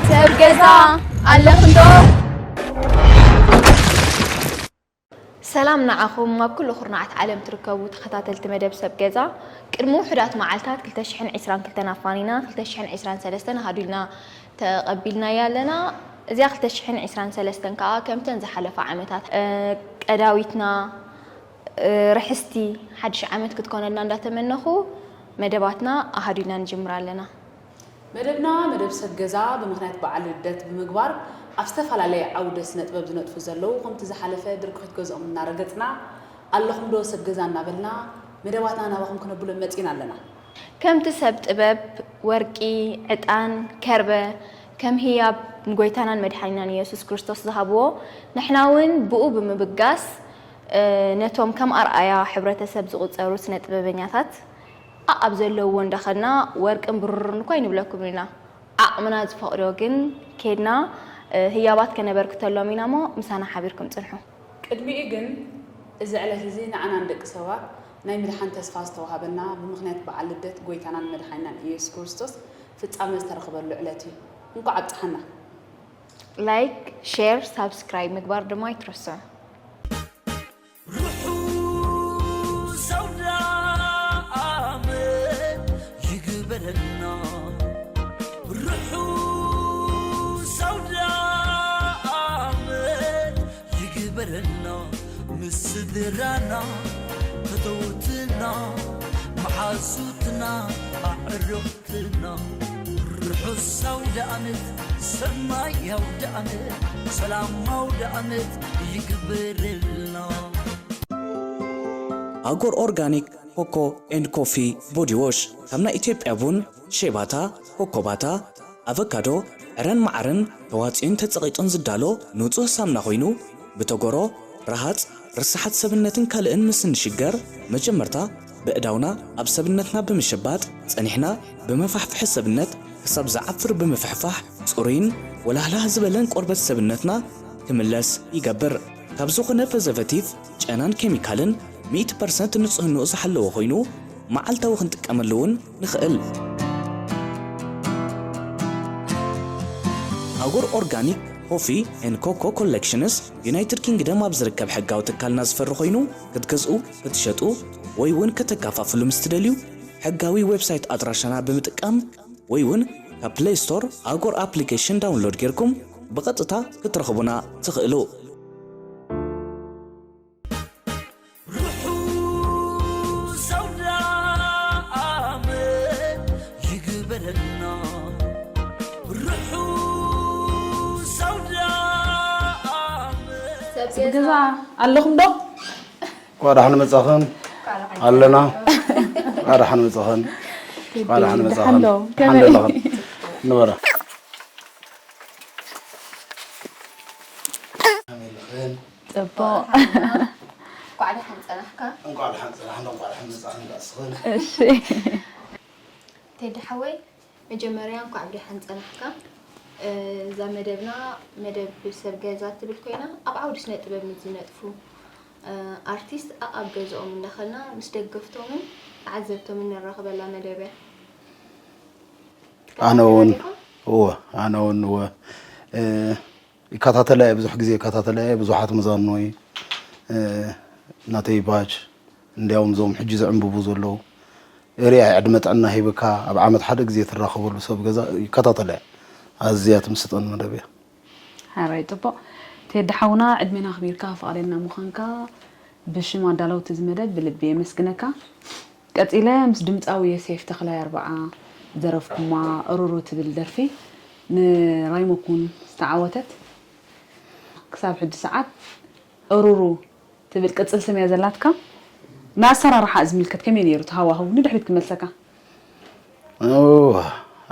ሰብ ገዛ ኣለኽንዶ? ሰላም ንዓኹም ኣብ ኩሉ ኩርናዓት ዓለም ትርከቡ ተኸታተልቲ መደብ ሰብ ገዛ። ቅድሚ ውሑዳት መዓልታት ክልተ ሽሕን ዕስራን ክልተን ኣፋኒና ክልተ ሽሕን ዕስራን ሰለስተን ኣሃዱ ኢልና ተቐቢልናያ ኣለና። እዚኣ ክልተ ሽሕን ዕስራን ሰለስተን ከኣ ከምተን ዝሓለፋ ዓመታት፣ እ፣ ቀዳዊትና፣ እ፣ ርሕስቲ ሓድሽ ዓመት ክትኮነልና እንዳተመነኹ መደባትና ኣሃዱ ኢልና ንጅምር ኣለና። መደብና መደብ ሰብ ገዛ ብምኽንያት በዓል ልደት ብምግባር ኣብ ዝተፈላለየ ዓውደ ስነ ጥበብ ዝነጥፉ ዘለዉ ከምቲ ዝሓለፈ ድርኩኺት ገዝኦም እናረገጽና ኣለኹም ዶ ሰብ ገዛ እናበልና መደባትና ናባኹም ክነብሎም መጺና ኣለና። ከምቲ ሰብ ጥበብ ወርቂ፣ ዕጣን፣ ከርበ ከም ህያብ ንጎይታናን መድሓኒናን ኢየሱስ ክርስቶስ ዝሃብዎ፣ ንሕና እውን ብኡ ብምብጋስ፣ እ፣ ነቶም ከም ኣርኣያ ሕብረተሰብ ዝቑጸሩ ስነ ጥበበኛታት ኣኣብ ዘለውዎ እንዳኸድና ወርቅን ብሩርን እኳ ኣይንብለኩምን ኢና። ዓቕምና ዝፈቕዶ ግን ኬድና፣ እ፣ ህያባት ከነበርክተሎም ኢና እሞ ምሳና ሓቢርኩም ጽንሑ። ቅድሚኡ ግን እዚ ዕለት እዚ ንዓና ንደቂ ሰባት ናይ ምድሓን ተስፋ ዝተዋህበና ብምኽንያት በዓል ልደት ጎይታናን መድሓኒናን ኢየሱስ ክርስቶስ ፍጻመ ዝተረኽበሉ ዕለት እዩ። እንኳዕ ኣብጽሓና። ላይክ፣ ሼር፣ ሳብስክራይብ ምግባር ድማ ኣይትረስዑ። ርሑስ ኣውደ ዓመት ይግበረልና። ርሑስ ኣውደ ዓመት ይግበረልና። ምስ ስድራና፣ ፈተውትና፣ መሓዙትና፣ ኣዕሩኽትና። ርሑስ ኣውደ ዓመት፣ ሰናይ ኣውደ ዓመት፣ ሰላም ኣውደ ዓመት ይግበረልና። ኣጎር ኦርጋኒክ ኮኮ ኤንድ ኮፊ ቦዲ ዎሽ ካብ ናይ ኢትዮጵያ ቡን፣ ሼባታ፣ ኮኮባታ፣ ኣቨካዶ፣ ዕረን መዓርን ተዋጺኡን ተጸቒጡን ዝዳሎ ንጹህ ሳምና ኮይኑ፣ ብተጎሮ፣ ረሃጽ፣ ርስሓት ሰብነትን ካልእን ምስ እንሽገር፣ መጀመርታ ብእዳውና ኣብ ሰብነትና ብምሽባጥ፣ ጸኒሕና ብመፋሕፍሒ ሰብነት ክሳብ ዝዓፍር ብምፍሕፋሕ፣ ጽሩይን ወላህላህ ዝበለን ቆርበት ሰብነትና ክምለስ ይገብር። ካብ ዝኾነ ፕሪዘርቬቲቭ፣ ጨናን ኬሚካልን ሚእቲ ፐርሰንት ንጽህንኡ ዝሓለወ ኮይኑ፣ መዓልታዊ ክንጥቀመሉ እውን ንኽእል። ኣጎር ኦርጋኒክ ኮፊ ኤንድ ኮኮ ኮሌክሽንስ ዩናይትድ ኪንግደም ኣብ ዝርከብ ሕጋዊ ትካልና ዝፈሪ ኮይኑ፣ ክትገዝኡ፣ ክትሸጡ ወይ እውን ከተከፋፍሉ ምስ ትደልዩ፣ ሕጋዊ ዌብሳይት ኣድራሻና ብምጥቃም ወይ እውን ካብ ፕሌይ ስቶር ኣጎር ኣፕሊኬሽን ዳውንሎድ ጌርኩም ብቐጥታ ክትረኽቡና ትኽእሉ። ርሑስ ኣውደ ዓመት ይግበረልና። ርሑስ ኣውደ ዓመት። ሰብ ገዛ ኣለኹም ዶ? እንኳዕ ደሓን መጻኽን። ኣለና። እንኳዕ ደሓን መጻኽን። እንኳዕ ደሓን መጻኽን። ደሓን ዶ? ደሓን ከመይ? ደለኽን? ንበራ። ከመይ ኣለኽን? ጽቡቕ። እንኳዕ ደሓን ጸናሕካ። እንኳዕ ደሓን ጸናሕና፣ እንኳዕ ደሓን መጻኽን ደኣ እስኽን። እሺ። ቴዲ ሓወይ፣ መጀመርያ እንኳዕ ብደሓን ጸናሕካ። እ፣ እዛ መደብና መደብ ሰብ ገዛ ትብል ኮይና፣ ኣብ ዓውዲ ስነ ጥበብ ንዝነጥፉ፣ እ፣ ኣርቲስት ኣኣብ ገዝኦም እንዳኸድና ምስ ደገፍቶምን ተዓዘብቶምን ንራኸበላ መደብ እያ። ኣነ እውን፣ ትከታተላ ዲኻ? እወ፣ ኣነ እውን፣ እወ። እ፣ ይከታተላ እየ፣ ብዙሕ ግዜ ይከታተላ እየ። ብዙሓት መዛኖይ፣ እ፣ ናተይ ባች፣ እንዲያውም እዞም ሕጂ ዝዕንብቡ ዘለዉ፣ ኤርያ ዕድመ ጥዕና ሂብካ፣ ኣብ ዓመት ሓደ ግዜ ትራኸበሉ ሰብ ገዛ ይከታተላ እየ። ኣዝያ ትምስጠኒ መደብ እያ። ሓራይ ጽቡቕ። ቴዲ ሓውና፣ ዕድሜና ኣኽቢርካ ፍቓደና ምዃንካ ብሽም ኣዳለውቲ እዚ መደብ ብልቢ የመስግነካ። ቀጺለ ምስ ድምጻዊ ዮሴፍ ተኽላይ ኣርብዓ ዘረፍኩማ እሩሩ ትብል ደርፊ ንራይሞክ እውን ዝተዓወተት፣ ክሳብ ሕጂ ሰዓት እሩሩ ትብል ቅጽል ስም እያ ዘላትካ። ንኣሰራርሓ ዝምልከት ከመይ ነይሩ እቲ ሃዋህው? ንድሕሪት ክመልሰካ። እዋ፣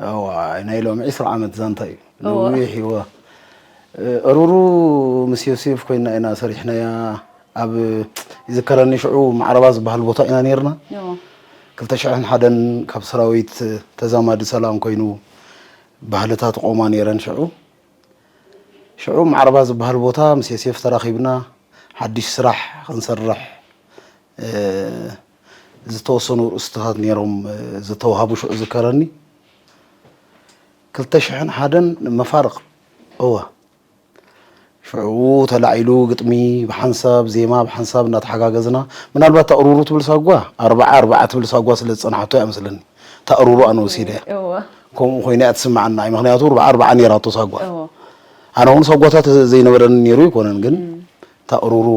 እዋ፣ ናይ ሎሚ ዕስራ ዓመት ዛንታ እዩ። እዋ። ነዊሕ እዋ። እሩሩ ምስ ዮሴፍ ኮይና ኢና ሰሪሕናያ። ኣብ ይዝከረኒ ሽዑ ማዕረባ ዝበሃል ቦታ ኢና ነይርና። እዋ። ክልተ ሽሕን ሓደን ካብ ሰራዊት ተዛማዲ ሰላም ኮይኑ ባህልታት ቆማ ነይረን ሽዑ። ሽዑ ማዕረባ ዝበሃል ቦታ ምስ ዮሴፍ ተራኺብና ሓድሽ ስራሕ ክንሰርሕ፣ እ፣ ዝተወሰኑ ርእስታት ነይሮም ዝተዋሃቡ ሽዑ ዝከረኒ ክልተ ሽሕን ሓደን መፋርቕ እወ ሽዑ ተላዒሉ ግጥሚ ብሓንሳብ ዜማ ብሓንሳብ እናተሓጋገዝና ምናልባት ታእሩሩ ትብል ሳጓ ኣርባዓ ኣርባዓ ትብል ሳጓ ስለ ዝፀናሓቶ እያ መስለኒ ታእሩሩ ኣነ ወሲደ እያ እወ ከምኡ ኮይና እያ ትስምዓና እዩ ምክንያቱ ኣርባዓ ኣርባዓ ነይራቶ ሳጓ እወ ኣነ እውን ሳጓታት ዘይነበረኒ ነይሩ ይኮነን ግን ታእሩሩ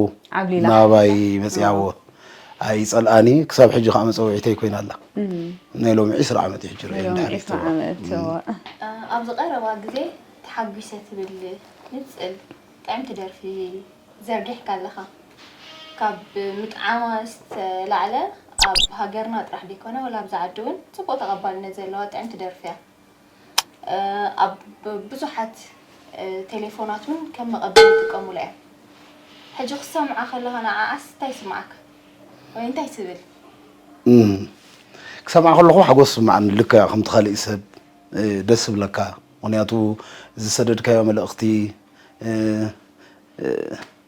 ዓብሊላ ናባይ መፅያዎ ኣይፀልኣኒ ክሳብ ሕጂ ከዓ መፀውዒተይ ኮይና ኣላ ናይ ሎሚ ዕስራ ዓመት እዩ ሕጂ ርእየ ናይ ሎሚ ድሕሪት ዕስራ እዋ። ዓመት እም። እዋ። ኣብዚ ቀረባ ግዜ ተሓጒሰ ትብል ንጽል ጥዕምቲ ደርፊ ዘርጊሕካ ኣለኻ። ካብ ምጥዓማ ዝተላዕለ ኣብ ሃገርና ጥራሕ ደይኮነ ወላ ኣብዚ ዓዲ እውን ጽቡቕ ተቐባልነት ዘለዋ ጥዕምቲ ደርፊ እያ። ኣብ ብዙሓት ቴሌፎናት እውን ከም መቐበሊ ይጥቀሙላ እዮም። ሕጂ ክትሰምዓ ከለኻ ንዓኣስ እንታይ ይስምዓካ? ወይ እንታይ ትብል? እም፣ ክሰምዓ ከለኹ ሓጎስ ይስምዓኒ። ልክዕ ከምቲ ካልእ ሰብ፣ እ፣ ደስ ይብለካ። ምኽንያቱ ዝሰደድካዮ መልእኽቲ፣ እ፣ እ፣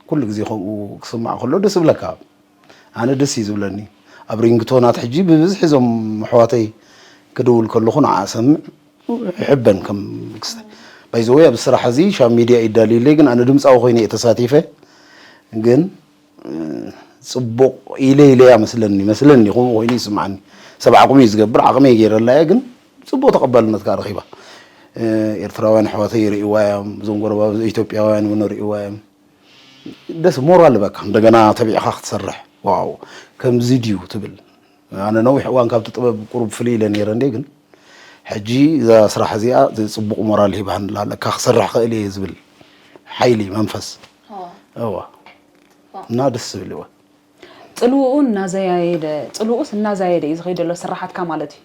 ኩሉ ግዜ ከምኡ ክስማዕ ከሎ ደስ ይብለካ። ኣነ ደስ እዩ ዝብለኒ። ኣብ ሪንግቶናት ሕጂ ብብዝሒ እዞም ኣሕዋተይ ክድውል ከለኹ ንዓ ሰምዕ ይሕበን ከም ክስተ ባይዘወይ ኣብ ስራሕ እዚ ሻብ ሚድያ ይዳልዩለይ ግን ኣነ ድምፃዊ ኮይነ እየ ተሳቲፈ ግን እ፣ ፅቡቕ ኢለ ኢለያ መስለኒ መስለኒ ከምኡ ኮይኑ ይስምዓኒ ሰብ ዓቕሙ እዩ ዝገብር ዓቕመይ ገይረላ እየ ግን ፅቡቕ ተቐባልነት ከዓ ረኺባ እ፣ ኤርትራውያን ኣሕዋተይ ይርእይዋ እዮም እዞም ጎረባብ ኢትዮጵያውያን እውን ይርእይዋ እዮም ደስ ሞራል በቃ እንደገና ተቢዕካ ክትሰርሕ ዋው ከምዚ ድዩ ትብል ኣነ ነዊሕ እዋን ካብቲ ጥበብ ቁሩብ ፍልይ ኢለ ነይረ እንዴ ግን ሕጂ እዛ ስራሕ እዚኣ ጽቡቕ ሞራል ሂባን ኣላ ለካ ክሰርሕ ክእል እየ ዝብል ሓይሊ መንፈስ እዋ እና ደስ ዝብል እዋ ጽልውኡ እናዘያየደ ጽልውኡስ እናዛየደ እዩ ዝኸይድ ዘሎ ስራሓትካ ማለት እዩ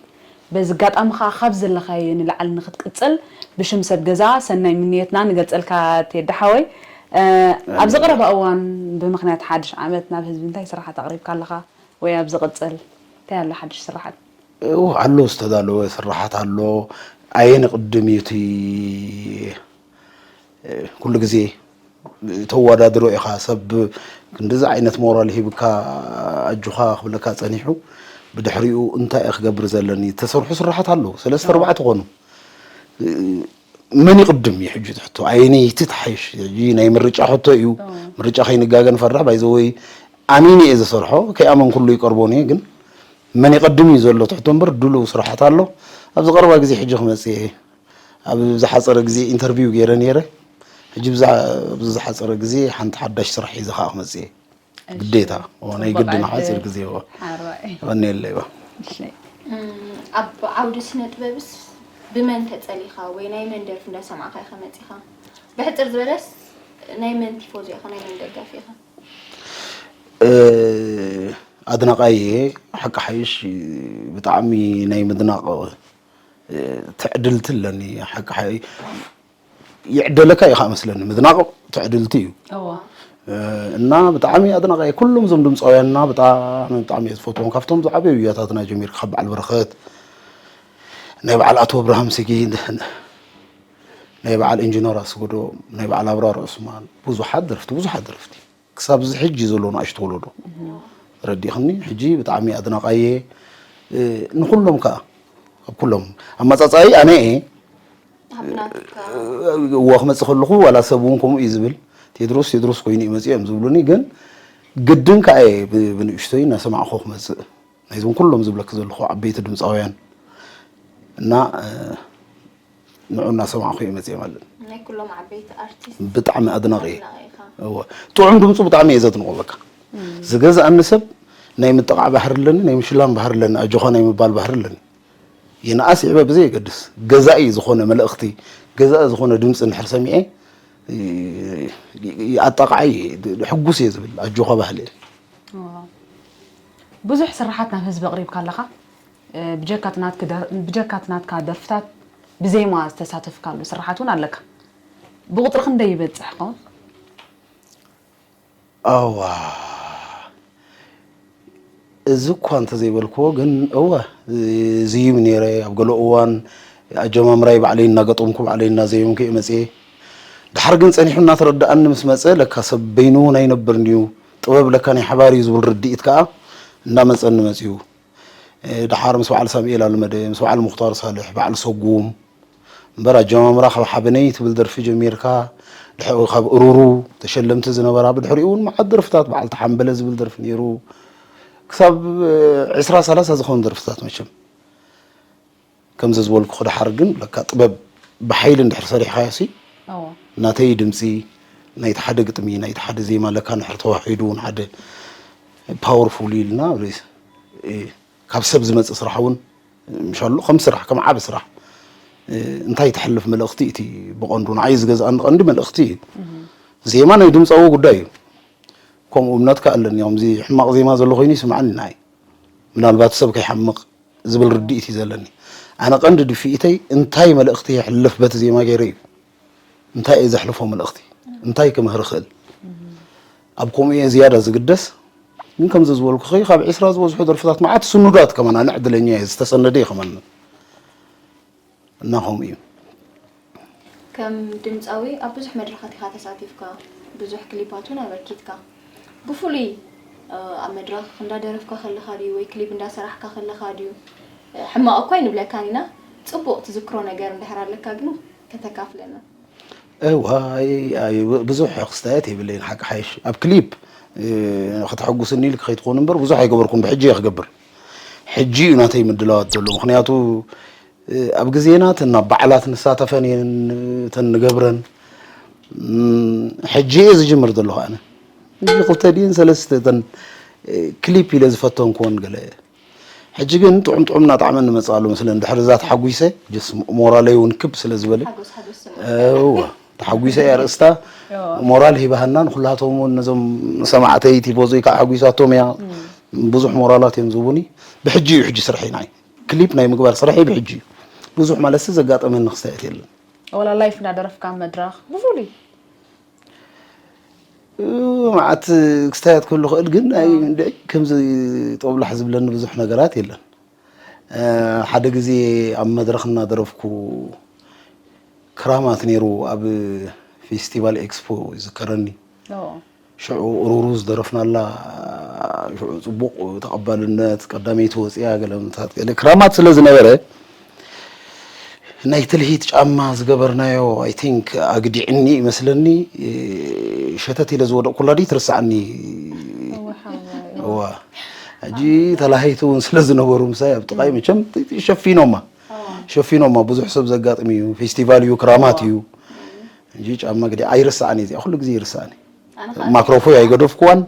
በዚ ኣጋጣሚ ከዓ ካብ ዘለኻዮ ንላዕሊ ንክትቅፅል ብሽም ሰብ ገዛ ሰናይ ምንየትና ንገልፀልካ ቴዲ ሓወይ ኣብዚ ቀረባ እዋን ብምክንያት ሓድሽ ዓመት ናብ ህዝቢ እንታይ ስራሓት ኣቅሪብካ ኣለካ ወይ ኣብ ዝቕጽል እንታይ ኣሎ ሓድሽ ስራሓት? እው ኣሎ ዝተዳለወ ስራሓት ኣሎ። ኣየ ንቕድም እዩ እቲ ኩሉ ግዜ ተወዳድሮ ኢኻ ሰብ ክንድዚ ዓይነት ሞራል ሂብካ ኣጆኻ ክብለካ ጸኒሑ ብድሕሪኡ እንታይ እየ ክገብር ዘለኒ ዝተሰርሑ ስራሓት ኣለዉ ሰለስተ ኣርባዕተ ኮኑ መን ይቕድም እዩ ሕጂ እቲ ሕቶ? ኣየነይቲ ትሓይሽ? ሕጂ ናይ ምርጫ ሕቶ እዩ። ምርጫ ከይንጋገ ንፈርሕ። ባይዘወይ ኣሚነ እየ ዝሰርሖ፣ ከይኣመንኩሉ ይቀርቦን እየ። ግን መን ይቐድም እዩ ዘሎ እቲ ሕቶ እምበር ድሉው ስራሓት ኣሎ። ኣብዚ ቀረባ ግዜ ሕጂ ክመጽእ እየ። ኣብ ዝሓጸረ ግዜ ኢንተርቪው ገይረ ነይረ። ሕጂ ብዛ- ኣብዚ ዝሓጸረ ግዜ ሓንቲ ሓዳሽ ስራሕ ሒዘ ከኣ ክመጽእ እየ። ግዴታ ናይ ግድን ሓፂር ግዜ ቀኒየለይ ባ ኣብ ዓውዲ ስነ ጥበብስ ብመን ተፀሊኻ ወይ ናይ መን ደርፊ እንዳሰማዕካ ኢኻ መፂኻ ብሕፅር ዝበለስ ናይ መን ቲፎዞ ኢኻ ናይ መን ደጋፊ ኢኻ ኣድናቃየ ሓቂ ሓይሽ ብጣዕሚ ናይ ምድናቕ ትዕድልቲ ኣለኒ ሓቂ ሓይ ይዕደለካ እዩ ከዓ መስለኒ ምድናቕ ትዕድልቲ እዩ እና ብጣዕሚ ኣድናቃየ ኩሎም እዞም ድምፃውያንና ብጣዕሚ ብጣዕሚ እየ ዝፈትዎም ካብቶም ዝዓበዩ እያታትና ጀሚርካ ካብ በዓል በረኸት ናይ በዓል ኣቶ ኣብርሃም ስጊድ ናይ በዓል ኢንጂነር ኣስገዶ ናይ በዓል ኣብራር ዑስማን ብዙሓት ደርፍቲ ብዙሓት ደርፍቲ ክሳብ እዚ ሕጂ ዘሎ ንኣሽቱ ወለዶ ረዲኽኒ ሕጂ ብጣዕሚ ኣድናቃየ ንኩሎም ከዓ ኣብ ኩሎም ኣመፃፃኢ ኣነ እየ እዎ ክመፅእ ከለኹ ዋላ ሰብ እውን ከምኡ እዩ ዝብል ቴድሮስ ቴድሮስ ኮይኑ እዩ መፅኡ እዮም ዝብሉኒ ግን ግድን ከዓ እየ ብንእሽቶይ እናሰማዕኮ ክመፅእ ናይዞም ኩሎም ዝብለኪ ዘለኹ ዓበይቲ ድምፃውያን እና ንዑ እናሰማዕኩ እየ መፅየ ማለት ናይ ኩሎም ዓበይቲ ኣርቲስት ብጣዕሚ ኣድናቂ እየ ኣድናቂ ኢኻ እወ ጥዑም ድምፁ ብጣዕሚ እየ ዘድንቆ በቃ ዝገዝኣኒ ሰብ ናይ ምጥቃዕ ባህሪ ኣለኒ ናይ ምሽላም ባህሪ ኣለኒ ኣጆኻ ናይ ምባል ባህሪ ኣለኒ ይንኣስ ይዕበ ብዘየገድስ ገዛኢ ዝኾነ መልእኽቲ ገዛኢ ዝኾነ ድምፂ እንድሕር ሰሚዐ ኣጣቃዓይ ሕጉስ እየ ዝብል ኣጆኻ ባህሊ እየ ብዙሕ ስርሓት ናብ ህዝቢ ኣቕሪብካ ኣለኻ ብጀካ እቲ ናትካ ደርፍታት ብዜማ ዝተሳተፍካሉ ስርሓት እውን ኣለካ። ብቑፅሪ ክንደይ ይበፅሕ ይኸውን? ኣዋ እዚ እኳ እንተዘይበልክዎ ግን እወ ዝይም ነይረ ኣብ ገለ እዋን ኣጀማምራይ ባዕለይ እናገጠምኩ ባዕለይ እናዘየምኩ እየ መፅየ። ድሓር ግን ፀኒሑ እናተረድኣኒ ምስ መፀ ለካ ሰብ በይኑ እውን ኣይነብርን እዩ ጥበብ ለካ ናይ ሓባር እዩ ዝብል ርድኢት ከዓ እናመፀኒ መፅዩ። እ፣ ደሓር ምስ በዓል ሳሙኤል ኣለመደ፣ ምስ በዓል ሙኽታር ሳልሕ፣ በዓል ሰጉም፣ እምበር ኣጀማምራ ካብ ሓበነይ ትብል ደርፊ ጀሚርካ፣ ድሕሪኡ ካብ እሩሩ ተሸለምቲ ዝነበራ፣ ብድሕሪኡ እውን መዓት ደርፍታት፣ በዓል ተሓምበለ ዝብል ደርፊ ነይሩ። ክሳብ፣ እ፣ ዕስራ ሰላሳ ዝኾኑ ደርፍታት መቸም። ከምዚ ዝበልኩ ክድሓር ግን ለካ ጥበብ ብሓይሊ እንድሕር ሰሪሕካዮ ሲ፣ እዎ። ናተይ ድምፂ፣ ናይቲ ሓደ ግጥሚ፣ ናይቲ ሓደ ዜማ ለካ እንድሕር ተዋሒዱ እውን ሓደ ፓወርፉል ኢልና፣ እ፣ ካብ ሰብ ዝመጽእ ስራሕ እውን ምሻሉ ከም ስራሕ፣ ከም ዓቢ ስራሕ፣ እ፣ እንታይ ተሕልፍ መልእኽቲ እቲ ብቐንዱ ንዓይ ዝገዝኣኒ ቀንዲ መልእኽቲ እዩ። ዜማ ናይ ድምፃዊ ጉዳይ እዩ። ከምኡ እምነት ከ ኣለኒ። ከምዚ ሕማቕ ዜማ ዘሎ ኮይኑ ይስምዓኒ ንዓይ። ምናልባት ሰብ ከይሓምቕ ዝብል ርድኢት እዩ ዘለኒ። ኣነ ቀንዲ ድፍኢተይ እንታይ መልእኽቲ የሕልፍ በቲ ዜማ ገይረ እዩ። እንታይ እየ ዘሕልፎ መልእኽቲ? እንታይ ክምህር እኽእል? ኣብ ከምኡ እየ ዝያዳ ዝግደስ። ግን ከምዚ ዝበልኩኺ ካብ ዕስራ ዝበዝሑ ደርፍታት መዓት ስኑዳት ከማን ኣነ ዕድለኛ እየ ዝተሰነደ እየ ከማን። እና ከምኡ እዩ። ከም ድምፃዊ ኣብ ብዙሕ መድረኻት ኢኻ ተሳቲፍካ፣ ብዙሕ ክሊፓት እውን ኣበርኪትካ። ብፍሉይ እ፣ ኣብ መድረኽ እንዳደረፍካ ከለኻ ድዩ ወይ ክሊፕ እንዳሰራሕካ ከለኻ ድዩ? እ፣ ሕማቕ እኳ ኣይንብለካን ኢና፣ ፅቡቕ ትዝክሮ ነገር እንድሕር ኣለካ ግን ከተካፍለና። እዋይ ኣይ ብዙሕ ክስታያት የብለይን ሓቂ ሓይሽ ኣብ ክሊፕ እ፣ ከተሐጉስኒ ኢልክ ከይትኾኑ እምበር ብዙሕ ኣይገበርኩን ብሕጂ እየ ክገብር ሕጂ እዩ ናተይ ምድላዋት ዘሎ ምክንያቱ እ፣ ኣብ ግዜና እተን ናብ በዓላት ንሳተፈን እየን እተን ንገብረን እም፣ ሕጂ እየ ዝጅምር ዘለኹ ኣነ እዚ ክልተ ድን ሰለስተ እተን እ፣ ክሊፕ ኢለ ዝፈተንኩወን ገለ ሕጂ ግን ጥዑም ጥዑም እናጣዕመ ንመፅእ ኣሎ መስለን ድሕሪ እዛ ተሓጒሰ ጀስ ሞራለይ እውን ክብ ስለ ዝበለ ሓጎስ ሓጎስ ስምዒት እወ ተሓጒሰ እያ ርእስታ ሞራል ሂባሃና ንኩላቶም እውን ነዞም ሰማዕተይ ቲፎዞይ ከዓ ሓጒሳቶም እያ ብዙሕ ሞራላት እዮም ዝቡኒ ብሕጂ እዩ ሕጂ ስርሐይ ንዓይ ክሊፕ ናይ ምግባር ስርሐይ ብሕጂ እዩ ብዙሕ ማለት ዘጋጠመኒ ክስተያት የለን ወላ ላይፍ እንዳደረፍካ ኣብ መድረኽ ብፍሉይ መዓት ክስታያት ክህሉ ክእል ግን ኣይ እንድዒ ከምዚ ጦብላሕ ዝብለኒ ብዙሕ ነገራት የለን ሓደ ግዜ ኣብ መድረኽ እናደረፍኩ ክራማት ነይሩ ኣብ ፌስቲቫል ኤክስፖ ይዝከረኒ ሽዑ ሩሩ ዝደረፍናላ ሽዑ ፅቡቅ ተቐባልነት ቀዳመይቲ ወፅያ ገለምታት ገለ ክራማት ስለ ዝነበረ ናይ ትልሂት ጫማ ዝገበርናዮ I think ኣግዲዕኒ ይመስለኒ ሸተት ኢለ ዝወደቅኩላ ድዩ ትርስዓኒ እዋ ሕጂ ተላሃይቲ እውን ስለ ዝነበሩ ምሳይ ኣብ ጥቃይ መቸም ሸፊኖማ ሸፊኖማ ብዙሕ ሰብ ዘጋጥም እዩ ፌስቲቫል እዩ ክራማት እዩ እንጂ ጫማ ግዲ ኣይርስዓን እዚኣ ኩሉ ግዜ ይርስዓኒ ማክሮፎይ ኣይገደፍኩዋን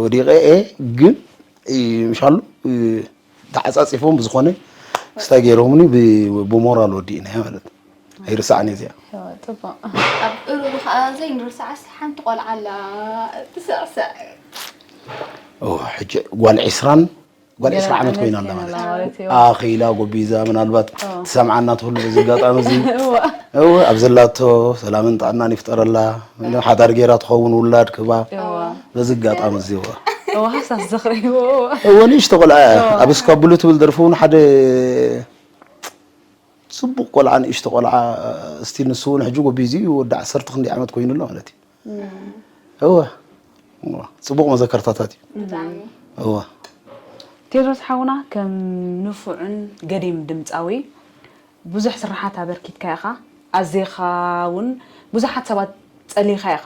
ወዲቀ እየ ግን ምሻሉ ተዓፃፂፎም ብዝኾነ ክስታይ ገይሮምኒ ብሞራል ወዲእናዮ ማለት ኣይርስዓን እዚኣ ፅቡቅ ኣብ እሩሩ ከዓ ዘይንርስዓስ ሓንቲ ቆልዓ ኣላ ትስዕስዕ ሕጂ ጓል ዒስራን ጓል ዒስራ ዓመት ኮይና ኣላ ማለት ኣኺላ ጎቢዛ ምናልባት ትሰምዓና ትህሉ በዚ ኣጋጣሚ እዚ እወ ኣብ ዘላቶ ሰላምን ጥዕናን ይፍጠረላ ሓዳር ገይራ ትኸውን ውላድ ክባ በዚ ኣጋጣሚ እዚ እወ እወ ሃሳስ ዝኽሪ እወ እወ ንእሽቶ ቆልዓ እያ ኣብ እስካቡሉ ትብል ደርፊ እውን ሓደ ፅቡቅ ቆልዓ ንእሽቶ ቆልዓ እስቲ ንሱ እውን ሕጂ ጎቢዙ እዩ ወዲ ዓሰርተ ክንደይ ዓመት ኮይኑ ኣሎ ማለት እዩ እወ እወ፣ ፅቡቕ መዘከርታታት እዩ ብጣዕሚ እወ ቴድሮስ ሓውና ከም ንፉዕን ገዲም ድምፃዊ ብዙሕ ስርሓት ኣበርኪትካ ኢኻ ኣዜኻ እውን ብዙሓት ሰባት ፀሊኻ ኢኻ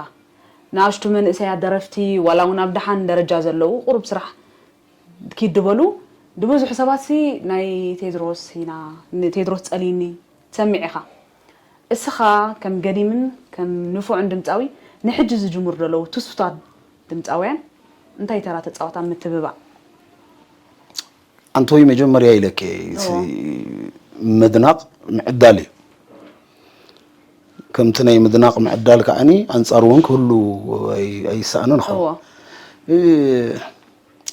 ንኣሽቱ መንእሰያት ደረፍቲ ዋላ እውን ኣብ ደሓን ደረጃ ዘለዉ ቁሩብ ስራሕ ኪድ በሉ ንብዙሕ ሰባት ሲ ናይ ቴድሮስ ኢና ንቴድሮስ ፀሊኒ ትሰምዕ ኢኻ እስኻ ከም ገዲምን ከም ንፉዕን ድምፃዊ ንሕጂ ዝጅምሩ ዘለዉ ትስፉታት ድምፃውያን እንታይ ተራ ተፃወት ኣብ ምትብባዕ ኣንቶይ መጀመርያ ኢለከ ምድናቕ ምዕዳል እዩ ከምቲ ናይ ምድናቕ ምዕዳል ከዓኒ ኣንፃር እውን ክህሉ ኣይሰኣንን ኸ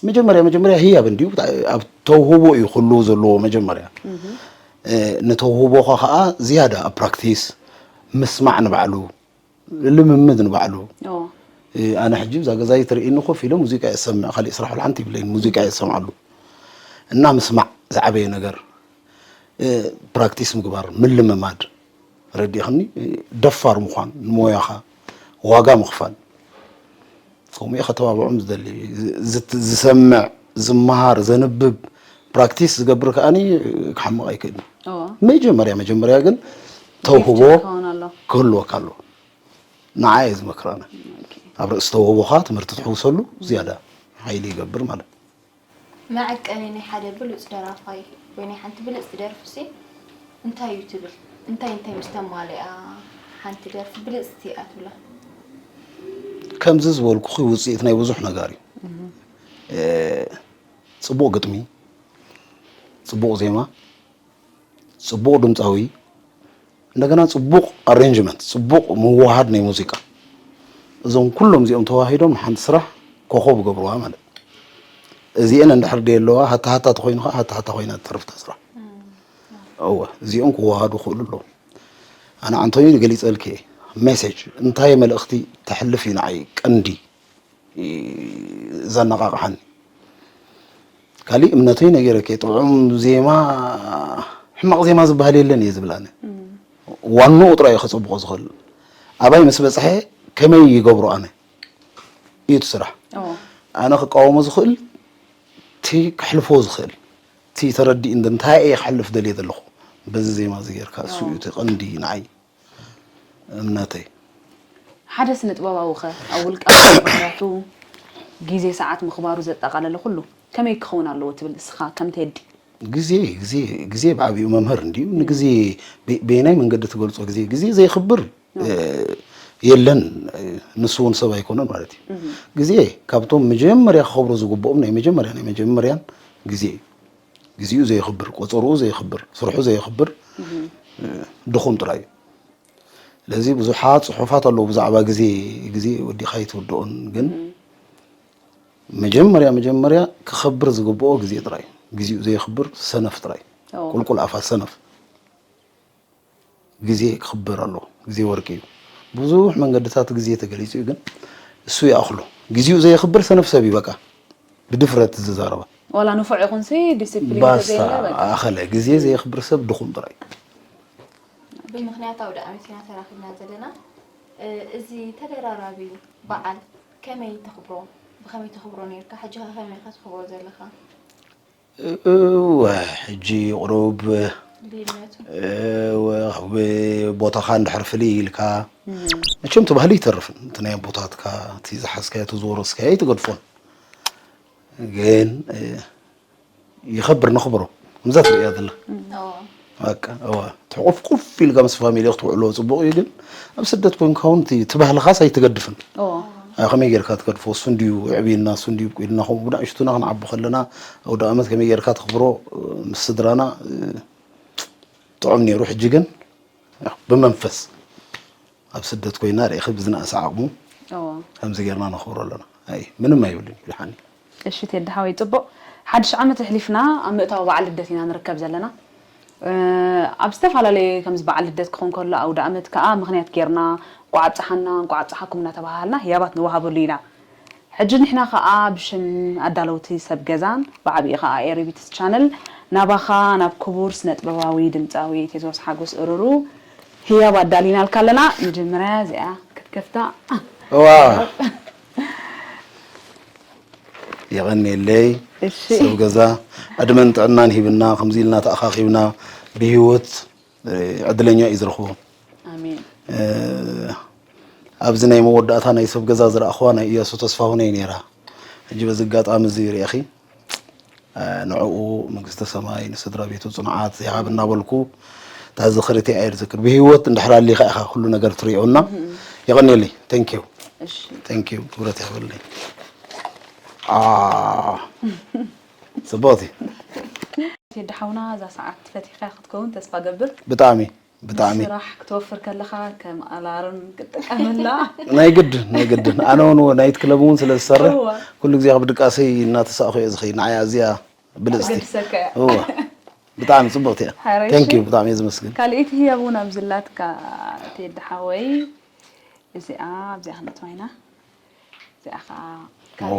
መጀመርያ መጀመርያ ህያብ እንዲዩ ኣብ ተውህቦ እዩ ክህልው ዘለዎ መጀመርያ ንተውህቦኻ ከዓ ዝያዳ ኣብ ፕራክቲስ ምስማዕ ንባዕሉ ልምምድ ንባዕሉ ኣነ ሕጂ እዛ ገዛይ ትርእኒ ኮፍ ኢለ ሙዚቃ እየ ዝሰምዕ ካሊእ ስራሕ ሓንቲ ይብለይን ሙዚቃ እየ ዝሰምዓሉ እና ምስማዕ ዝዓበየ ነገር ፕራክቲስ ምግባር ምልምማድ ረዲእኽኒ ደፋር ምዃን ንሞያኻ ዋጋ ምኽፋል ከምኡ ከተባብዖም ዝደሊ ዝሰምዕ ዝመሃር ዘንብብ ፕራክቲስ ዝገብር ከኣኒ ክሓምቕ ኣይክእልን። እዎ መጀመርያ መጀመርያ ግን ተውህቦ ጊፍት ክኸውን ኣሎ። ክህልወካ ኣለዎ። ንዓ እየ ዝመክር ኣነ። ኦኬ። ኣብ ርእሲ ተውህቦኻ ትምህርቲ ትሕውሰሉ ዝያዳ ሓይሊ ይገብር ማለት። መዐቀኒ ናይ ሓደ ብሉፅ ደራፋይ ወይ ናይ ሓንቲ ብልፅቲ ደርፊ ሲ እንታይ እዩ ትብል? እንታይ እንታይ ምስ ተማለኣ ሓንቲ ደርፊ ብልፅቲ እያ ትብላ? ከምዚ ዝበልኩኺ ውፅኢት ናይ ብዙሕ ነገር እዩ። እ፣ ፅቡቕ ግጥሚ፣ ፅቡቕ ዜማ፣ ፅቡቕ ድምፃዊ፣ እንደገና ፅቡቕ ኣሬንጅመንት፣ ፅቡቕ ምውሃድ ናይ ሙዚቃ፣ እዞም ኩሎም እዚኦም ተዋሂዶም ሓንቲ ስራሕ ኮኸብ ገብርዋ ማለት እዩ። እዚአን እንድሕር ደየለዋ ሃታ ሃታ ተኮይኑ ከዓ ሃታ ሃታ ኮይና ትተርፍ እታ ስራሕ። እወ እዚኦም ክወሃዱ ክእሉ ኣለዎም። ኣነ ኣንቶኒ ገሊፀልኪ እየ። ሜሴጅ እንታይ መልእኽቲ ተሕልፍ እዩ ንዓይ ቀንዲ ዘነቓቕሓኒ። ካሊእ እምነተይ ነጊረኪ ጥዑም ዜማ ሕማቕ ዜማ ዝበሃል የለን እየ ዝብል ኣነ። ዋንኡ ጥራይ እዩ ከፀብቖ ዝኽእል። ኣባይ ምስ በፅሐ ከመይ ይገብሮ ኣነ እዩ እቲ ስራሕ። ኣነ ክቃወሞ ዝኽእል እቲ ከሕልፎ ዝኽእል እቲ ተረዲእ እንደ እንታይ እየ ክሕልፍ ደልየ ዘለኹ በዚ ዜማ እዚ ጌርካ እሱ እዩ እቲ ቀንዲ ንዓይ እምነተይ። ሓደ ስነ ጥበባዊ ኸ ኣብ ውልቃ ባህርያቱ ግዜ ሰዓት ምኽባሩ ዘጠቓለለ ኩሉ ከመይ ክኸውን ኣለዎ ትብል እስኻ ከም ቴዲ? ግዜ ግዜ ግዜ ብዓቢኡ መምህር እንድዩ። ንግዜ በየናይ መንገዲ ትገልጾ? ግዜ ግዜ ዘይኽብር የለን። ንሱ እውን ሰብ ኣይኮነን ማለት እዩ። ግዜ ካብቶም መጀመርያ ክኸብሩ ዝግብኦም ናይ መጀመርያ ናይ መጀመርያን ግዜ እዩ። ግዜኡ ዘየኽብር፣ ቆፀርኡ ዘየኽብር፣ ስርሑ ዘየኽብር ድኹም ጥራይ እዩ። ስለዚ ብዙሓት ፅሑፋት ኣለዉ ብዛዕባ ግዜ። ግዜ ወዲኻ ኣይትውድኦን፣ ግን መጀመርያ መጀመርያ ክኸብር ዝግብኦ ግዜ ጥራይ እዩ። ግዜኡ ዘየኽብር ሰነፍ ጥራይ እዩ። ቁልቁል ኣፋ ሰነፍ። ግዜ ክኽበር ኣለዎ። ግዜ ወርቂ እዩ። ብዙሕ መንገድታት ግዜ ተገሊፁ እዩ፣ ግን እሱ ይኣኽሎ። ግዜኡ ዘየኽብር ሰነፍ ሰብ እዩ። በቃ ብድፍረት ዝዛረባ ዋላ ንፉዕ ይኹንሲ ዲሲፕሊን ባስታ ተዘየለ በቃ ኣኸለ። ግዜ ዘየኽብር ሰብ ድኹም ጥራይ። ብምኽንያት ኣውደ ዓመት ኢና ተራኺብና ዘለና። እዚ ተደራራቢ በዓል ከመይ ተኽብሮ? ብኸመይ ተኽብሮ ነይርካ? ሕጂ ኸ ከመይ ኢኻ ተኽብሮ ዘለኻ? እወ ሕጂ ቁሩብ ድልነቱ እወ ካብ ቦታኻ እንድሕር ፍልይ ኢልካ መቸም እቲ ባህሊ ይተርፍን እቲ ናይ ኣቦታትካ እቲ ዝሓዝካዮ እቲ ዝወረስካዮ ኣይትገድፎን። ግን ይኸብር ነኽብሮ። ከምዛ ትርእያ ዘላ ኦ በቃ እዋ ትሕቁፍ ቁፍ ኢልካ ምስ ፋሚሊ ክትውዕሎ ጽቡቕ እዩ። ግን ኣብ ስደት ኮንካ እውን እቲ እቲ ባህልኻስ ኣይትገድፍን። ኦ ኣይ ከመይ ጌርካ ትገድፎ? እሱ እንድዩ የዕብየና፣ እሱ እንድዩ ኣብቁልና። ከምኡ ብንእሽቱና ክንዓቢ ከለና ኣውደ ኣመት ከመይ ጌርካ ተኽብሮ ምስ ስድራና ጥዑም ነይሩ። ሕጂ ግን ያው ብመንፈስ ኣብ ስደት ኮይና ርኢኺ ብዝነኣሰ ዓቕሙ ኦ ከምዚ ጌርና ነኽብሮ ኣለና። ኣይ ምንም ኣይብልን ይብልሓኒ። እሺ ቴዲ ሓወይ ጽቡቕ ሓድሽ ዓመት ኣሕሊፍና ኣብ ምእታው በዓል ልደት ኢና ንርከብ ዘለና። ኣብ ዝተፈላለየ ከምዚ በዓል ልደት ክኾን ከሎ ኣውደ ኣመት ከኣ ምኽንያት ጌርና እንቋዕ ኣብጽሓና እንቋዕ ኣብጽሓኩም እናተባሃሃልና ህያባት ንወሃበሉ ኢና። ሕጂ ንሕና ከኣ ብሽም ኣዳለውቲ ሰብ ገዛን ብዓቢኡ ከኣ ኤሪቢትስ ቻነል ናባኻ ናብ ክቡር ስነ ጥበባዊ ድምጻዊ ቴድሮስ ሓጎስ እሩሩ ህያብ ኣዳሊናልካ ኣለና። መጀመርያ እዚኣ ክትከፍታ እዋ የቐንየለይ እሺ ሰብ ገዛ ዕድመን ጥዕናን ሂብና ከምዚ ኢልና ተኣኻኺብና ብህይወት ዕድለኛ እዩ ዝረኽቦ። ኣሜን ኣብዚ ናይ መወዳእታ ናይ ሰብ ገዛ ዝረኣኽዋ ናይ እያሱ ተስፋሁን እየ ነይራ። ሕጂ በዚ ኣጋጣሚ እዚ ርኢኺ ንዕኡ መንግስተ ሰማይ ንስድራ ቤቱ ፅንዓት ይሃብ እናበልኩ እታ ዝኽሪ እቲኣ እየ ዝዝክር። ብህይወት እንድሕር ኣሊኻ ኢኻ ኩሉ ነገር ትሪኦ እና የቐንየለይ። Thank you እሺ Thank you ክብረት ይሃበለይ። ኣዎ ፅብቕቲ ቴዲ ሓውና እዛ ሰዓት ፈቲኻ ክትከውን ተስፋ ገብር። ብጣዕሚ ብጣዕሚ ስራሕ ክትወፍር ከለኻ ከም ኣላርም ክትጥቀመላ ናይ ግድን ናይ ግድን ኣነ እውን ናይት ክለብ እውን ስለ ዝሰርሕ እወ። ኩሉ ግዜ ካብ ድቃሰይ እናተሳእኹ እየ ዝኸይድ። ንዓይ ኣዝያ ብልፅቲ ገድሰካ እያ እወ ብጣዕሚ ፅብቕቲ እያ። ሓረሽ። Thank you ብጣዕሚ እየ ዝመስግን። ካልኣይቲ ህያብ እውን ኣብዚ ኣላትካ ቴዲ ሓወይ። እዚኣ ኣብዚኣ ክንእትዋ ኢና። እዚኣ ከዓ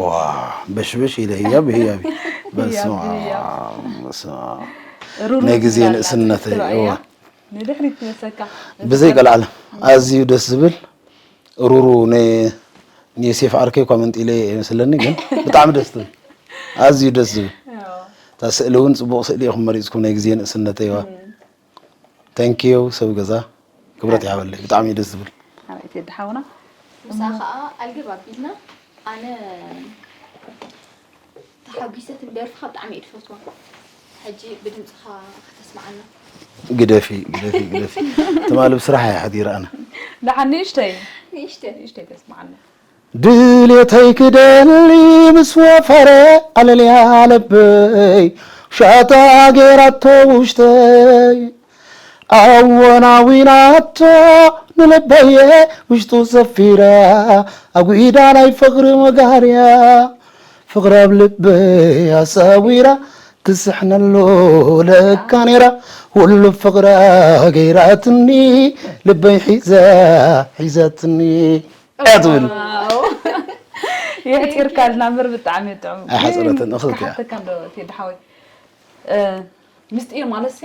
ዋ በሽበሽ ኢለ ህያብ ህያብ በስመ ህያብ፣ ህያብ። ኣብ በስመ ኣብ ሩሩ ናይ ግዜ ትብላላ ንእስነተይ ትብላ እወ እያ። ንድሕሪት ትመሰካ ብዘይ ቀልዓለም ኣዝዩ ደስ ዝብል ሩሩ ን- ንዮሴፍ ዓርከይ እኳ መንጢለ ይመስለኒ ግን ብጣዕሚ ደስ ትብል ኣዝዩ ደስ ዝብል እዎ። ስእሊ እውን ጽቡቕ ስእሊ ኢኹም መሪጽኩም፣ ናይ ግዜ ንእስነተይዋ። Thank you ሰብ ገዛ፣ ክብረት ይሃበለይ። ብጣዕሚ እዩ ደስ ዝብል። ኣባይ ቴዲ ሓውና። ምሳ ከዓ ኣልግብ ኣቢልና ኣነ ተሓጒሰ ትብል ደርፍኻ ብጣዕሚ እየ ዝፈትዋ። ሕጂ ብድምፅኻ ከተስምዓና። ግደፊ ግደፊ ግደፊ። ትማሊ ብስራሕ እየ ሓዲረ ኣነ። ደሓን ንእሽተይ ንእሽተይ ንእሽተይ ተስምዓና። ድሌተይ ክደሊ ምስ ወፈረ ኣለልያ ለበይ ውሻጣ ገይራቶ ውሽተይ ኣወናዊናቶ ንልበየ ውሽጡ ሰፊራ ኣጉዳ ናይ ፍቕሪ መጋርያ ፍቕሪ ኣብ ልበይ ኣሳዊራ ትስሕነሎ ለካ ነይራ ሁሉ ፍቕራ ገይራትኒ ልበይ ሒዛ ሒዛትኒ እያ ትብል። የሕፂርካልና እምበር ብጣዕሚ እዩ ጥዑም። ኣይሓፀረትን፣ እኽልቲ እያ። ክሓተካ እንዶ ቴዲ ሓወይ፣ እ፣ ምስጢር ማለት ሲ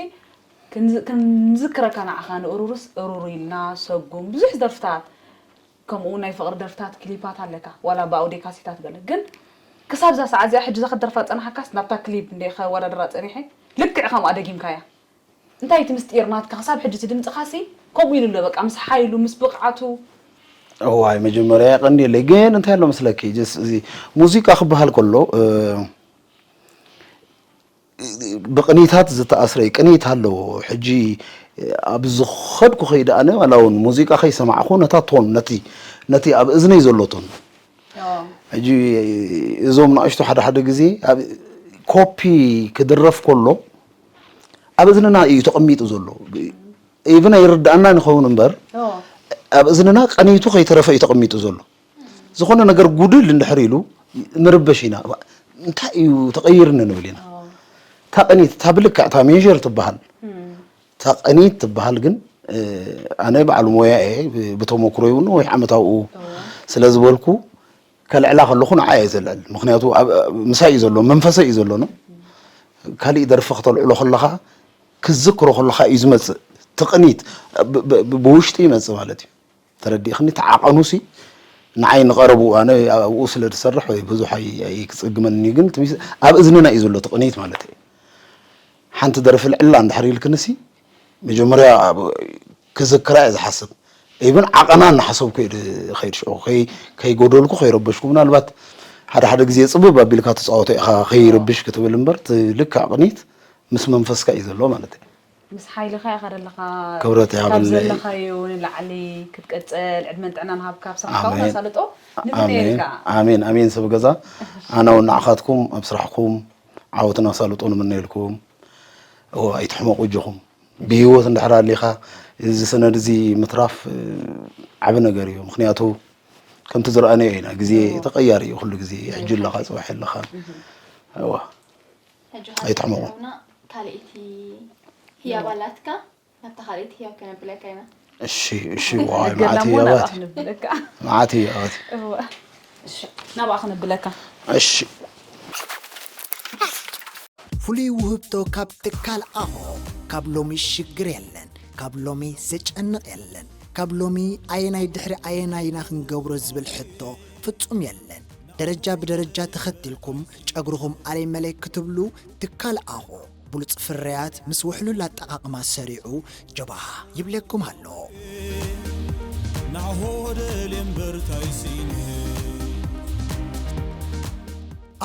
ክንዝ- ክንዝክረካ ንዓኻ ንእሩርስ እሩር ኢልና ሰጉም ብዙሕ ደርፍታት ከምኡ ናይ ፍቕሪ ደርፍታት ክሊፓት ኣለካ ዋላ ብኣውዴ ካሴታት ገለ ግን ክሳብ እዛ ሰዓት እዚኣ ሕጂ እዛ ክትደርፋ ዝፀናሓካስ ናብታ ክሊፕ እንደ ከወዳድራ ፀኒሐ ልክዕ ከምኣ ደጊምካያ። እንታይ እቲ ምስጢር ናትካ ክሳብ ሕጂ እቲ ድምፅኻሲ ከምኡ ኢሉ ኣሎ በቃ ምስ ሓይሉ ምስ ብቕዓቱ እዋይ መጀመርያ የቐንየለይ ግን እንታይ ኣሎ መስለኪ ጀስ እዚ ሙዚቃ ክበሃል ከሎ እ፣ ብቕኒታት ዝተኣስረ እዩ ቅኒት ኣለዎ ሕጂ ኣብ ዝኸድኩ ከይደ ኣነ ዋላ እውን ሙዚቃ ከይሰማዕኹ ነታ ቶን ነቲ ነቲ ኣብ እዝነይ ዘሎ ቶን ሕጂ እዞም ንኣሽቱ ሓደ ሓደ ግዜ ኣብ ኮፒ ክድረፍ ከሎ ኣብ እዝንና እዩ ተቐሚጡ ዘሎ ኢቭን ኣይርድኣና ንኸውን እምበር ኣብ እዝንና ቀኒቱ ከይተረፈ እዩ ተቐሚጡ ዘሎ ዝኾነ ነገር ጉድል እንድሕር ኢሉ ንርበሽ ኢና እንታይ እዩ ተቐይርኒ ንብል ኢና እታ ቀኒት እታ ብልክዕ እታ ሜር ትበሃል እታ ቀኒት ትበሃል ግን ኣነ በዓል ሞያ እየ ብተመክሮ ይውን ወይ ዓመታውኡ ስለ ዝበልኩ ከልዕላ ከለኹ ንዓ እየ ዘልዕል ምክንያቱ ምሳይ እዩ ዘሎ መንፈሰ እዩ ዘሎ ካልእ ደርፊ ክተልዕሎ ከለኻ ክዝክሮ ከለኻ እዩ ዝመፅእ ትቕኒት ብውሽጢ ይመፅእ ማለት እዩ ተረዲእኽኒ ተዓቐኑሲ ንዓይ ንቐረቡ ኣነ ኣብኡ ስለ ዝሰርሕ ወይ ብዙሕ ኣይክፅግመኒ ግን ኣብ እዝንና እዩ ዘሎ ትቕኒት ማለት እዩ ሓንቲ ደርፊ ልዕላ እንድሕር ኢልክንሲ መጀመርያ ክዝክራ እየ ዝሓስብ ኢብን ዓቐና እናሓሰብኩ እየ ዝኸይድ ሽዑ ከይጎደልኩ ከይረበሽኩ ምናልባት ሓደ ሓደ ግዜ ፅብብ ኣቢልካ ትፃወቶ ኢኻ ከይረብሽ ክትብል እምበር ልክዕ ቅኒት ምስ መንፈስካ እዩ ዘሎ ማለት እዩ ምስ ሓይልኻ ኢኻ ዘለኻ ክብረት ካብ ይሃብለይ ዘለኻዮ ንላዕሊ ክትቀፅል ዕድመን ጥዕናን ሃብካ ኣብ ስራሕካ እውን ኣሳልጦ ንምነየልካ ኣሜን ኣሜን ሰብ ገዛ ኣነ እውን ንዓኻትኩም ኣብ ስራሕኩም ዓወትን ኣሳልጦ ንምነየልኩም እዎ ኣይትሕመቑ እጆኹም ብህይወት እንድሕር ኣሊኻ እዚ ሰነድ እዚ ምትራፍ ዓቢ ነገር እዩ ምክንያቱ ከምቲ ዝረኣነዮ ኢና ግዜ ተቐያሪ እዩ ኩሉ ግዜ ሕጂ ኣለኻ ፅባሕ ኣለኻ እዋ ኣይትሕመቑ ካልኣይቲ ህያብ ኣላትካ ናብታ ካልኣይቲ ህያብ ከነብለካ ኢና እሺ እሺ ዋይ መዓት ህያባት ክንብለካ መዓት ህያባት ናብኣ ክንብለካ እሺ ፍሉይ ውህብቶ ካብ ትካል ኣሆ ካብ ሎሚ ሽግር የለን ካብ ሎሚ ዘጨንቕ የለን ካብ ሎሚ ኣየናይ ድሕሪ ኣየናይና ክንገብሮ ዝብል ሕቶ ፍጹም የለን ደረጃ ብደረጃ ተኸቲልኩም ጨጉርኹም ኣለይ መለይ ክትብሉ ትካል ኣሆ ብሉፅ ፍርያት ምስ ውሕሉል ኣጠቓቕማ ሰሪዑ ጀባሃ ይብለኩም ኣሎ። ናሆ ወደል እምበርታይ ስኢነ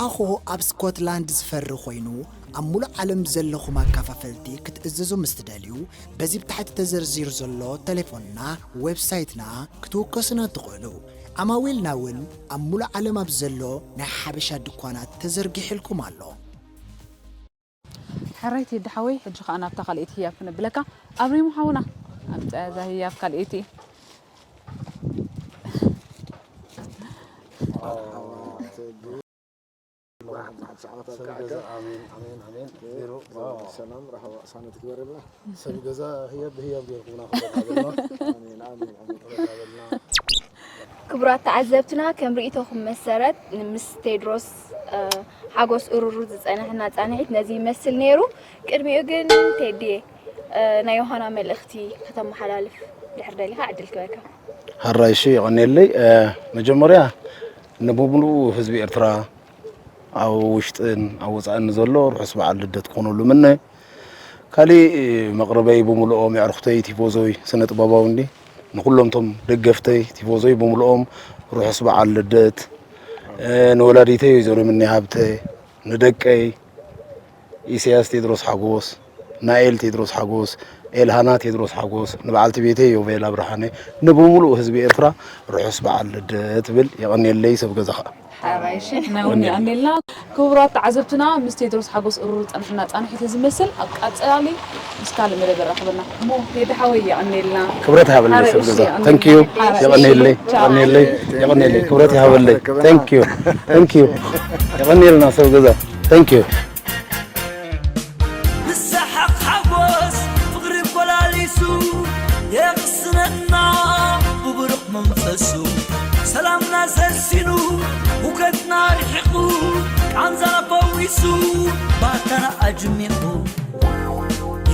ኣኾ ኣብ ስኮትላንድ ዝፈሪ ኮይኑ ኣብ ሙሉእ ዓለም ዘለኹም ኣካፋፈልቲ ክትእዝዙ ምስ ትደልዩ በዚ ብታሕቲ ተዘርዚሩ ዘሎ ተሌፎንና ዌብሳይትና ክትውከሱና ትኽእሉ። ዓማዊልና እውን ኣብ ሙሉእ ዓለም ኣብ ዘሎ ናይ ሓበሻ ድኳናት ተዘርጊሕልኩም ኣሎ። ሕራይ ቴዲ ሓወይ ሕጂ ከዓ ናብታ ካልኣይቲ ህያብ ክነብለካ ኣብሪሙ ሓውና ኣምፅኣ እዛ ህያብ ካልኣይቲ ሰላም ራህዋ ሳነት ግበረልና ሰብ ገዛ ህያብ ብህያብ ገይርኩምና ክቡራት ተዓዘብትና ከም ርእቶኹም መሰረት ምስ ቴድሮስ ሓጎስ እሩሩ ዝፀናሕና ፃንሒት ነዚ ይመስል ነይሩ ቅድሚኡ ግን ቴዲየ ናይ ዮሃና መልእኽቲ ከተመሓላልፍ ድሕር ደሊኻ ዕድል ክበካ ሀራይሺ የቐኔለይ መጀመርያ ንብሙሉኡ ህዝቢ ኤርትራ ኣብ ውሽጥን ኣብ ወፃእን ዘሎ ርሑስ በዓል ልደት ክኾነሉ ምነ። ካሊእ መቕርበይ ብምልኦም፣ የዕርኽተይ፣ ቲፎዞይ፣ ስነ ጥበባዊ እንዲ፣ ንኩሎም ቶም ደገፍተይ ቲፎዞይ ብምልኦም ርሑስ በዓል ልደት። ንወላዲተይ ወይዘሮ ምኒ ሃብተ፣ ንደቀይ ኢሳያስ ቴድሮስ ሓጎስ፣ ናኤል ቴድሮስ ሓጎስ፣ ኤልሃና ቴድሮስ ሓጎስ፣ ንበዓልቲ ቤተይ ዮቬላ ብርሃነ፣ ንብምሉእ ህዝቢ ኤርትራ ርሑስ በዓል ልደት እብል። የቐንየለይ ሰብ ገዛኻ። ሓራይሽ ነውን የቐንየልና። ክቡራት ተዓዘብትና፣ ምስ ቴድሮስ ሓጎስ እሩር ጸንሕና ጻንሒት ዝመስል ኣብ ቀጻሊ ምስ ካልእ መደብ የራኽበና። እሞ ቴዲ ሓወይ የቐንየልና። ክብረት ሃበለይ ሰብ ገዛ። ተንኪዩ። የቐንየለይ። የቐንየለይ። የቐንየለይ። ክብረት ይሃበለይ። ተንኪዩ። ተንኪዩ። የቐንየልና ሰብ ገዛ። ተንኪዩ። ብሰሓቕ ሓጎስ ፍቕሪ ኮላሊሱ የቕስነና ብብሩኽ መንፈሱ። ሰላምና ሰሲኑ፣ ሁከትና ርሒቑ፣ ቃንዛና ፈዊሱ፣ ባካና ኣጅሚቑ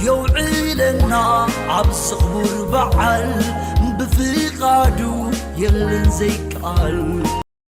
የውዕለና ኣብዚ ክቡር በዓል። ብፍቓዱ የለን ዘይከኣል።